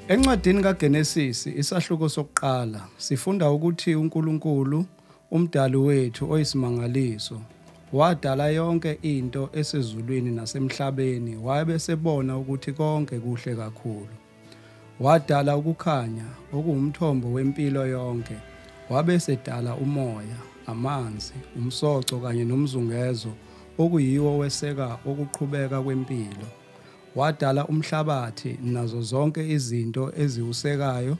Encwadini kaGenesisi isahluko sokuqala sifunda ukuthi uNkulunkulu umdali wethu oyisimangaliso wadala yonke into esezulwini nasemhlabeni, wabe sebona ukuthi konke kuhle kakhulu. Wadala ukukhanya okuwumthombo wempilo yonke, wabe sedala umoya, amanzi, umsoco kanye nomzungezo okuyiwo weseka ukuqhubeka kwempilo. Wadala umhlabathi nazo zonke izinto eziwusekayo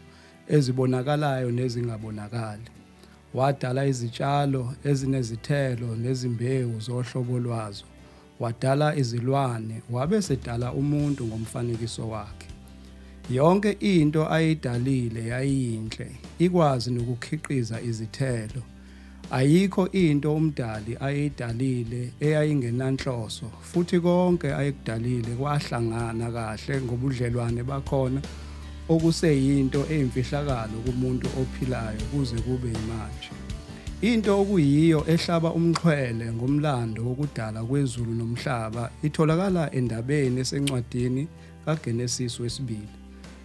ezibonakalayo nezingabonakali. Wadala izitshalo ezinezithelo nezimbewu zohlobo lwazo. Wadala izilwane, wabe sedala umuntu ngomfanekiso wakhe. Yonke into ayidalile yayiyinhle, ikwazi nokukhiqiza izithelo. Ayikho into umdali ayidalile eyayingenanhloso, futhi konke ayekudalile kwahlangana kahle ngobudlelwane bakhona, okuseyinto eyimfihlakalo kumuntu ophilayo kuze kube yimanje. Into okuyiyo ehlaba umxhwele ngomlando wokudala kwezulu nomhlaba itholakala endabeni esencwadini kaGenesis wesibili,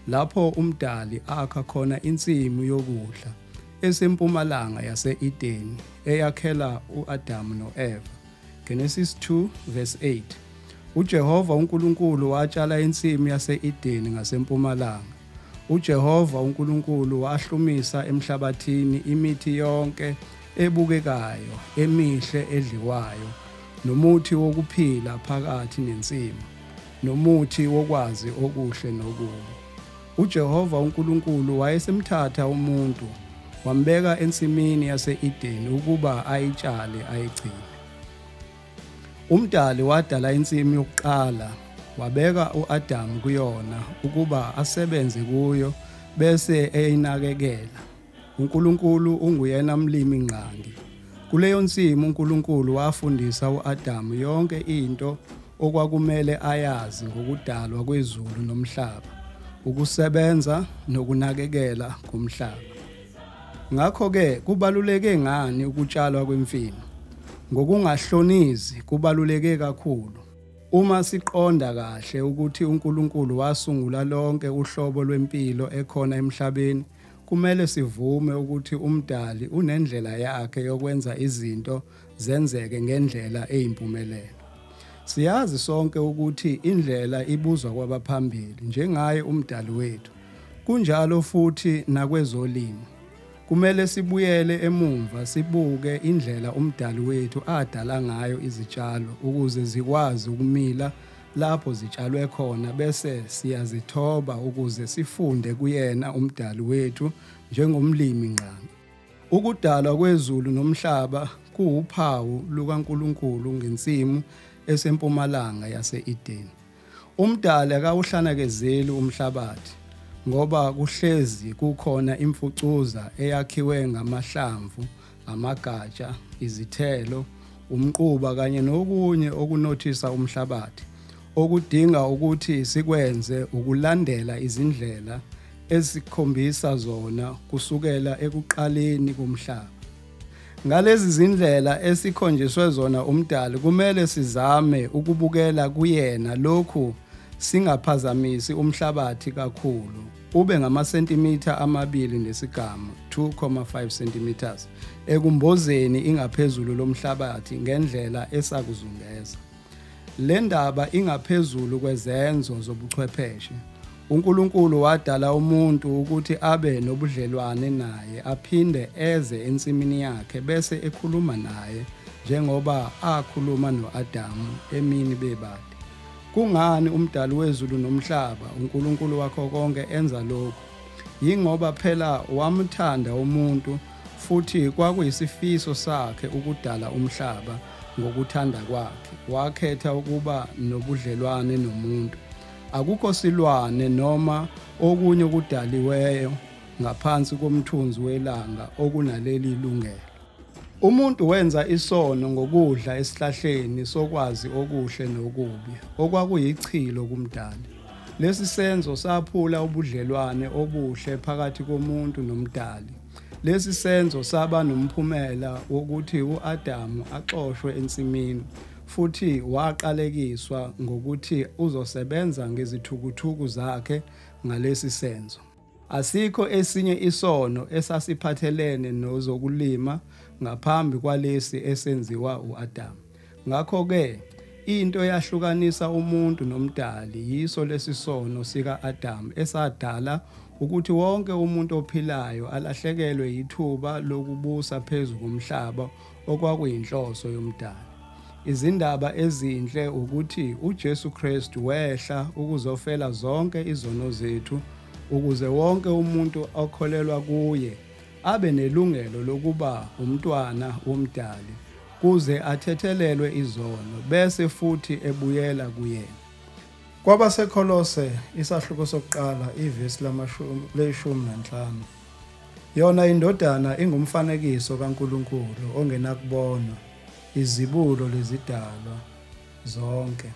lapho umdali akha khona insimu yokudla esempumalanga yase-Edeni eyakhela u-Adamu no-Eva. Genesis 2 verse 8. UJehova uNkulunkulu watshala insimu yase-Edeni ngasempumalanga. UJehova uNkulunkulu wahlumisa emhlabathini imithi yonke ebukekayo, emihle edliwayo, nomuthi wokuphila phakathi nensimu, nomuthi wokwazi okuhle nokubi. UJehova uNkulunkulu wayesemthatha umuntu wambeka ensimini yase-Edeni ukuba ayitshale ayigcine. Umdali wadala insimu yokuqala, wabeka u-Adamu kuyona ukuba asebenze kuyo bese eyinakekela. uNkulunkulu unguyena mlimi ngqangi. Kuleyo nsimu uNkulunkulu wafundisa u-Adamu yonke into okwakumele ayazi ngokudalwa kwezulu nomhlaba, ukusebenza nokunakekela komhlaba. Ngakho-ke kubaluleke ngani ukutshalwa kwemfino? Ngokungahlonizi kubaluleke kakhulu. Uma siqonda kahle ukuthi uNkulunkulu wasungula lonke uhlobo lwempilo ekhona emhlabeni, kumele sivume ukuthi umdali unendlela yakhe yokwenza izinto zenzeke ngendlela eyimpumelelo. Siyazi sonke ukuthi indlela ibuzwa kwabaphambili njengaye umdali wethu. Kunjalo futhi nakwezolimo. Kumele sibuyele emumva sibuke indlela umdali wethu adala ngayo izitshalo ukuze zikwazi ukumila lapho zitshalwe khona, bese siyazithoba ukuze sifunde kuyena umdali wethu njengomlimi ngqangi. Ukudalwa kwezulu nomhlaba kuwuphawu lukaNkulunkulu ngensimu esempumalanga yase-Edeni. Umdali akawuhlanakezeli umhlabathi ngoba kuhlezi kukhona imfucuza eyakhiwe ngamahlamvu, amagatsha, izithelo, umquba kanye nokunye okunothisa umhlabathi. Okudinga ukuthi sikwenze ukulandela izindlela esikhombisa zona kusukela ekuqaleni komhlaba. Ngalezi zindlela esikhonjiswe zona umdali, kumele sizame ukubukela kuyena, lokhu singaphazamisi umhlabathi kakhulu, ube ngamasentimitha 2.5, 2.5 cm, ekumbozeni ingaphezulu lomhlabathi ngendlela esakuzungeza. Le ndaba ingaphezulu kwezenzo zobuchwepheshe. uNkulunkulu wadala umuntu ukuthi abe nobudlelwane naye, aphinde eze ensimini yakhe bese ekhuluma naye njengoba akhuluma no-Adamu emini bebade. Kungani umdali wezulu nomhlaba, uNkulunkulu wakho konke, enza lokhu? Yingoba phela wamthanda umuntu futhi kwakuyisifiso sakhe ukudala umhlaba ngokuthanda kwakhe. Wakhetha ukuba nobudlelwane nomuntu. Akukho silwane noma okunye okudaliweyo ngaphansi komthunzi welanga okunaleli lungelo. Umuntu wenza isono ngokudla esihlahleni sokwazi okuhle nokubi, okwakuyichilo kumdali. Lesi senzo saphula ubudlelwane obuhle phakathi komuntu nomdali. Lesi senzo saba nomphumela wokuthi u-Adamu axoshwe ensimini, futhi waqalekiswa ngokuthi uzosebenza ngezithukuthuku zakhe ngalesi senzo. Asikho esinye isono esasiphathelene nozokulima ngaphambi kwalesi esenziwa uAdam. Ngakho-ke into eyahlukanisa umuntu nomdali yiso lesi sono sika-Adam esadala ukuthi wonke umuntu ophilayo alahlekelwe yithuba lokubusa phezu komhlaba okwakuyinhloso yomdali. Izindaba ezinhle ukuthi uJesu Kristu wehla ukuzofela zonke izono zethu ukuze wonke umuntu okholelwa kuye abe nelungelo lokuba umntwana womdali kuze athethelelwe izono bese futhi ebuyela kuyena. KwabaseKolose isahluko sokuqala ivesi lama-15. Yona indodana ingumfanekiso kaNkulunkulu ongenakubonwa, izibulo lezidalwa zonke.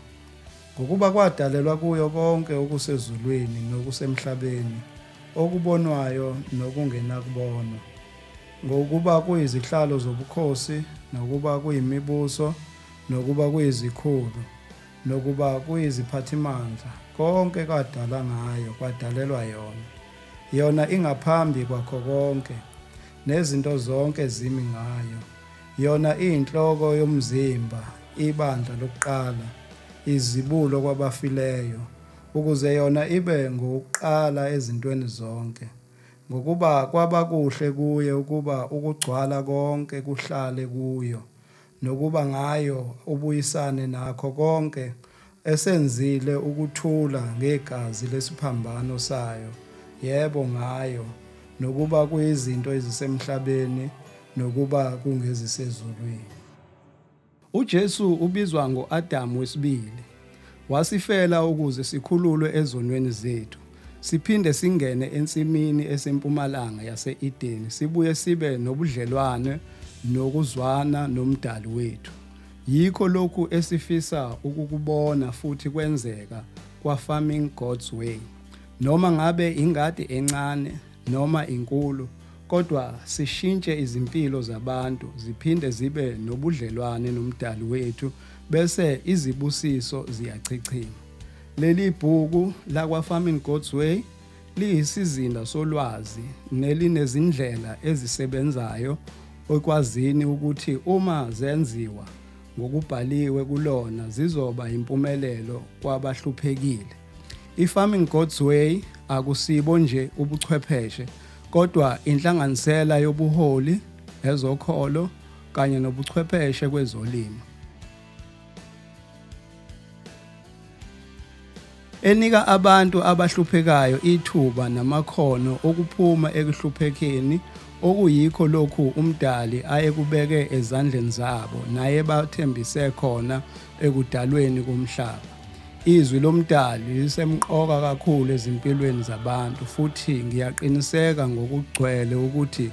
Ngokuba kwadalelwa kuyo konke okusezulwini nokusemhlabeni, okubonwayo nokungenakubonwa. Ngokuba kuyizihlalo zobukhosi, nokuba kuyimibuso, nokuba kuyizikhulu, nokuba kuyiziphathimandla, konke kwadalwa ngayo, kwadalelwa yona. Yona ingaphambi kwakho konke, nezinto zonke zimi ngayo. Yona iyinhloko yomzimba, ibandla lokuqala, izibulo kwabafileyo, ukuze yona ibe ngowokuqala ezintweni zonke. Ngokuba kwaba kuhle kuye ukuba ukugcwala konke kuhlale kuyo, nokuba ngayo ubuyisane nakho konke esenzile ukuthula ngegazi lesiphambano sayo, yebo ngayo, nokuba kuyizinto ezisemhlabeni nokuba kungezisezulwini. UJesu ubizwa ngoAdam wesibili. Wasifela ukuze sikhululwe ezonweni zethu, siphinde singene ensimini esempumalanga yase-Edeni, sibuye sibe nobudlelwane nokuzwana nomdali wethu. Yikho lokhu esifisa ukukubona futhi kwenzeka kwa-Farming God's Way. Noma ngabe ingadi encane noma inkulu, kodwa sishintshe izimpilo zabantu ziphinde zibe nobudlelwane nomdali wethu bese izibusiso ziyachichima. Leli bhuku lakwa-Farming God's Way liyisizinda solwazi nelinezindlela ezisebenzayo okwazini ukuthi uma zenziwa ngokubhaliwe kulona zizoba impumelelo kwabahluphekile. I-Farming God's Way akusibo nje ubuchwepheshe, kodwa inhlanganisela yobuholi, ezokholo kanye nobuchwepheshe kwezolimo, enika abantu abahluphekayo ithuba namakhono okuphuma ekuhluphekeni, okuyikho lokhu umdali ayekubeke ezandleni zabo naye bathembise khona ekudalweni komhlaba. Izwi lomdali lisemqoka kakhulu ezimpilweni zabantu, futhi ngiyaqiniseka ngokugcwele ukuthi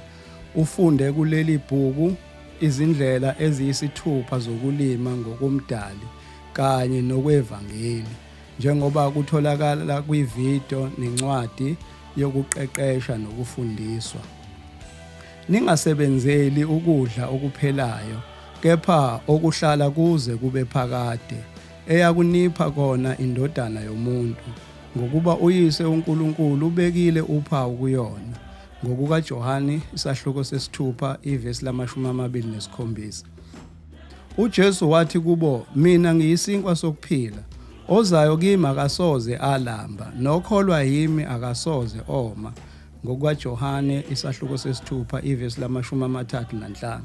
ufunde kuleli bhuku izindlela eziyisithupha zokulima ngokomdali kanye nokwevangeli, njengoba kutholakala kwividiyo nencwadi yokuqeqesha nokufundiswa. Ningasebenzeli ukudla okuphelayo, kepha okuhlala kuze kube phakade, eyakunipha kona indodana yomuntu, ngokuba uyise uNkulunkulu ubekile uphawu kuyona. NgokukaJohane isahluko 6 ivesi lama-27. UJesu wathi kubo, mina ngiyisinkwa sokuphila, ozayo kimi akasoze alamba, nokholwa yimi akasoze oma. NgokukaJohane isahluko 6 ivesi lama-35.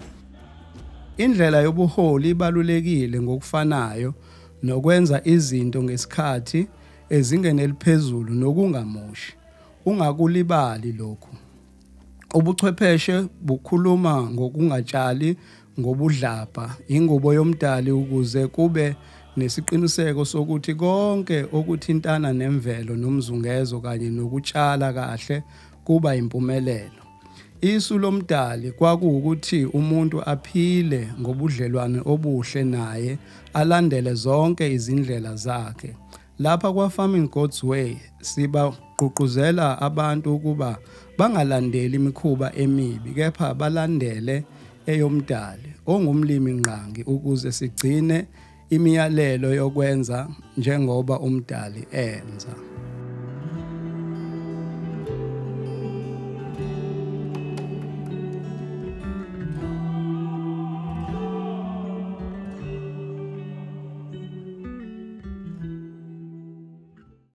Indlela yobuholi ibalulekile ngokufanayo nokwenza izinto ngesikhathi ezingeni eliphezulu nokungamoshi. Ungakulibali lokhu. Ubuchwepheshe bukhuluma ngokungatshali ngobudlabha, ingubo yomdali, ukuze kube nesiqiniseko sokuthi konke okuthintana nemvelo nomzungezo kanye nokutshala kahle kuba impumelelo. Isu lomdali kwakuwukuthi umuntu aphile ngobudlelwane obuhle naye, alandele zonke izindlela zakhe. Lapha kwa-Farming God's Way sibagqugquzela abantu ukuba bangalandeli imikhuba emibi, kepha balandele eyomdali ongumlimi ngqangi, ukuze sigcine imiyalelo yokwenza njengoba umdali enza.